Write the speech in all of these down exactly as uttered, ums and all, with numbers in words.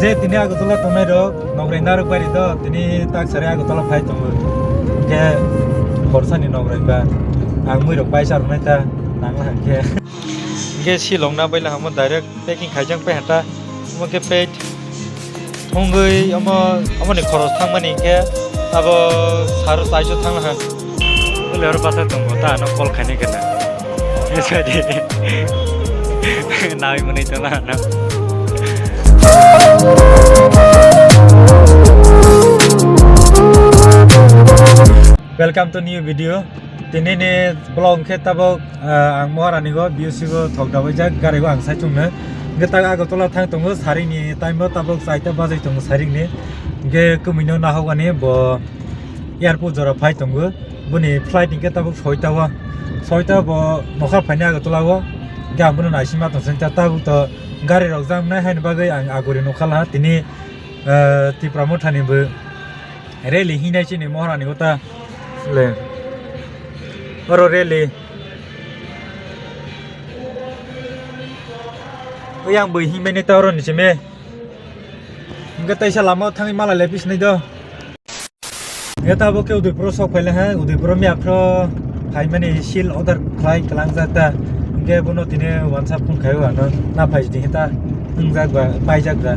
Je tini Agartala tongnai rok, nograi narwk bai ri do, tini tak sari Agartala phai tongo. Hwnkhe khorsani nograi ba, ang mui rok paisa rwnai ta, nang hwnkhe. Hwnkhe silong na bai la hamo direct packing khaijak pai hata, omo khe pet thongwi omo, omoni khoros thangmani hwnkhe abo saro chaiso thang ha. Bole oro basa tongo ta ano call khainai khe na. Nawi mwnwi tongna ano. Welcome to new video. Tini ni vlog khe tabuk, ah, ang Maharani go B U C go thok dabai jak gari go ang sai chungnai. Hwnkhe tak Agartala thang tongo saring ni time o tabuk chaita bajai tongo saring ni. Hwnkhe kwmwi no nahok ani bo airport jora phai tongo. Boni flight hwnkhe tabuk soita o, soita bo nokha phaini Agartala o, hwnkhe ang bono naisingma tongsa, hwnkhe tabuk to gari rok jam nai haini bagwi ang agori nokha la tini, eh, Tipra Motha ni bo rally hinai chini Maharani o ta le oro rally oyang bwi hinmani ta oro ni simi. Hingke teisa lama o thangwi malai lai pisinai do. Hingke tabok ke Udaipuro sok phaile ha, Udaipuro miya phro phaimani seal order khlai kwlangjak ta. Hingke bono tini wansa phone khaio ano, na phai sidi hita wngjak ba, paijak ba.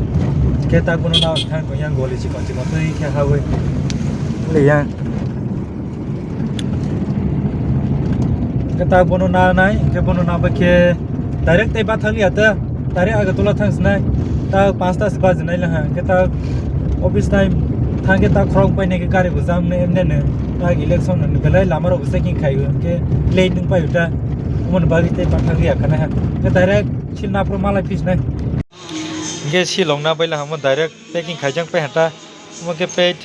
Hingke ta bono na thang tong yang goli chikon chikon twi khe hawi. Liya. Hingke ta bono na nai, hingke bono na bai khe direct tei bathang liya ta, direct Agartala thang sinai, ta panchta se baji nai laha, hingke ta office time thang khe ta khorok pai nai khe gari bo jam ne emne ne, ta election ne belai lama rok bo checking khai o, hingke late wng pai o ta, omo ni bagwi tei bathang liya kha nai ha, hingke direct sil na phuru malai phi sinai. Hingke silong na bai laha mo direct packing khaijak pai ha ta. Omo khe pet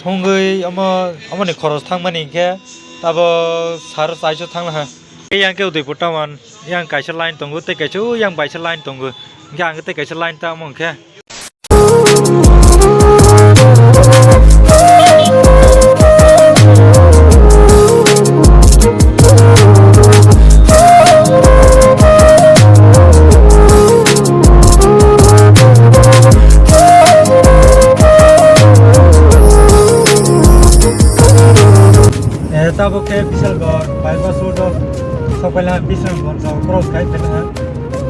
thongwi omo, omoni khoros thangmani hwnkhe abo sar chaiso thang laha. Yang khe Udaipur town, yang kaisa line tongo, tei kaisa o yang baisa line tongo. Hwnkhe ang tei kaisa line ta omo hwnkhe. Eh, tabuk khe Bishalgarh bypass road o sokphaila Bisramganj o cross khai phaila.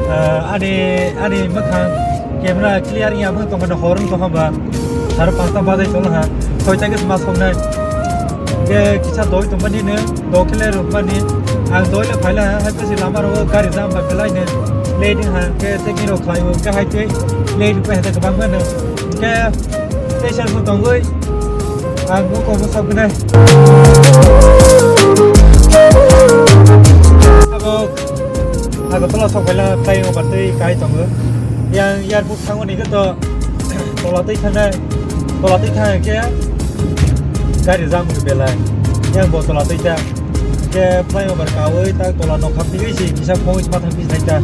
Ah, ani, ani mwkhang camera clear wngya bwkhak tongmani hor wng tongkha ba. Saro panchta bajai tonglaha. Soita khe sma soknai. Khe kisa doi tongmani no, doi khe le rwkmani. Ang doi le phaila, hai khe se lama rogo gari jam bai belai no. Late wngha, khe checking rok khlai o, khe hai tei late wngpai hai kwbangma no. Khe tei sal bo tongwi. Ang bo kobo soknai. Abo Agartala sokphaila flyover tei kai tongo. Yang airport thangmani khe to tola twi thangnai, tola twi thang khe gari jam wngwi belai. Yang bo tola twi ta. Khe flyover kawi ta tola nokha phigwi si kisa phongwi si mathang pis nai ta.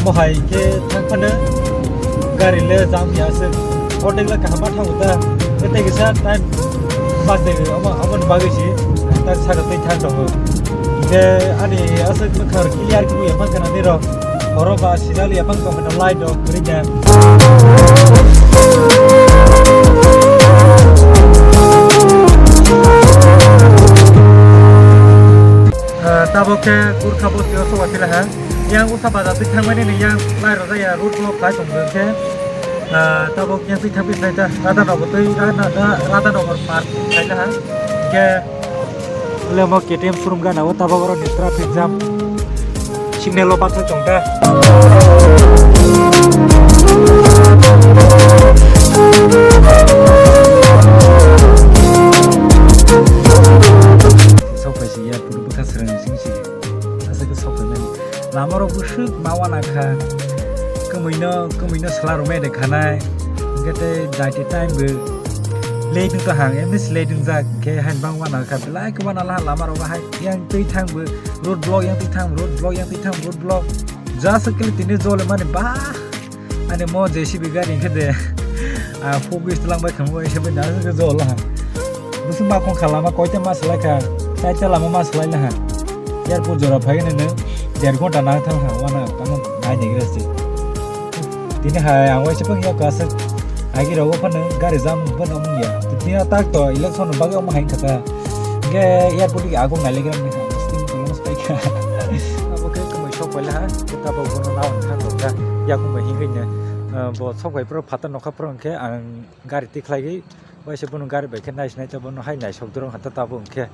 Omo hai khe thang phano gari le jam ya se. Ordek le kaham ma thango ta. Khe tei kisa time pass de omo, omo ni bagwi si ta saka twi thang tongo. Khe ani aswk mwkhang clear khe buya mankha na nirok. Oro ba sijali yapang tong khe light rok kwrwi khe. Ah, tabuk khe Gurkha bosti o soba phila ha. Yang usa bazar twi thangmani ni yang light rok ya road block khai tong khe. Ah, tabuk yang twi thangpi khai ta. Radha Nagar twi Radha Nagar Park khai ta ha. Khe Lemo K T M showroom gana o tabok oro ni traffic jam. Signal o baksa chong ta. Sok pai si ya puru bwkha srang sing si. Asa ke sok pai nani. Lama rok bwswk ma wana kha. Kwmwi no, kwmwi no sla rwmai de khanai. Hwnkhe tei daiti time bo late wng tong hang, emni se late wngjak khe hain bang wana kha. Belai khe wana laha lama rogo hai yang twi thang bo road block, yang twi thang road block, yang twi thang road block. Just khe tini jole mani ba. Ani mo J C B gari hwnkhe de. Ah, fog is lang bai khamo ese bai na jole ha. Busu ma khong kha lama koita ma salai kha. Chaita lama ma salai laha. Airport jora phai nene der ghonta nang thang ha wana tamo nai de gre se. Tini hai ang waisa pang yak aswk agi rogo phano gari jam phano wngya. Tini tak to election ni bagwi omo hai kha ta. Ge airport ni agung nai legra ni. Abo khe kumui sok pai laha. Tabo bono nawan thang rok da. Yakung bai hingwi ne, eh, bo sok bai pro phatar nokha pro hwnkhe ang gari tikhlai gwi waisa bono gari bai khe nai sinai ta bono hai naisok doro hata tabo hwnkhe.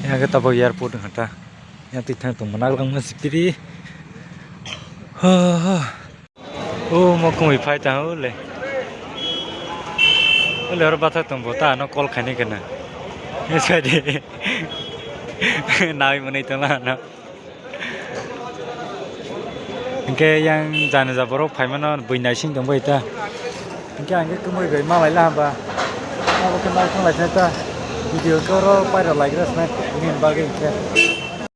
Yang khe tabo airport hata. Yang twi thang tong nak lang ma sipiri. Ha ha. O mo kumui phai ta ho le. Ole oro bathak tong bo ta ano call khaini kana. Sadi. Nai manai tong la ano. Hingke yang jani ja borok phaimano bui naising tongbai ta. Hingke ang khe kumui bai malai la hamba. Abo khe nai thang lai ta. Video khe oro paira lai gra sinai bini bagwi hingke.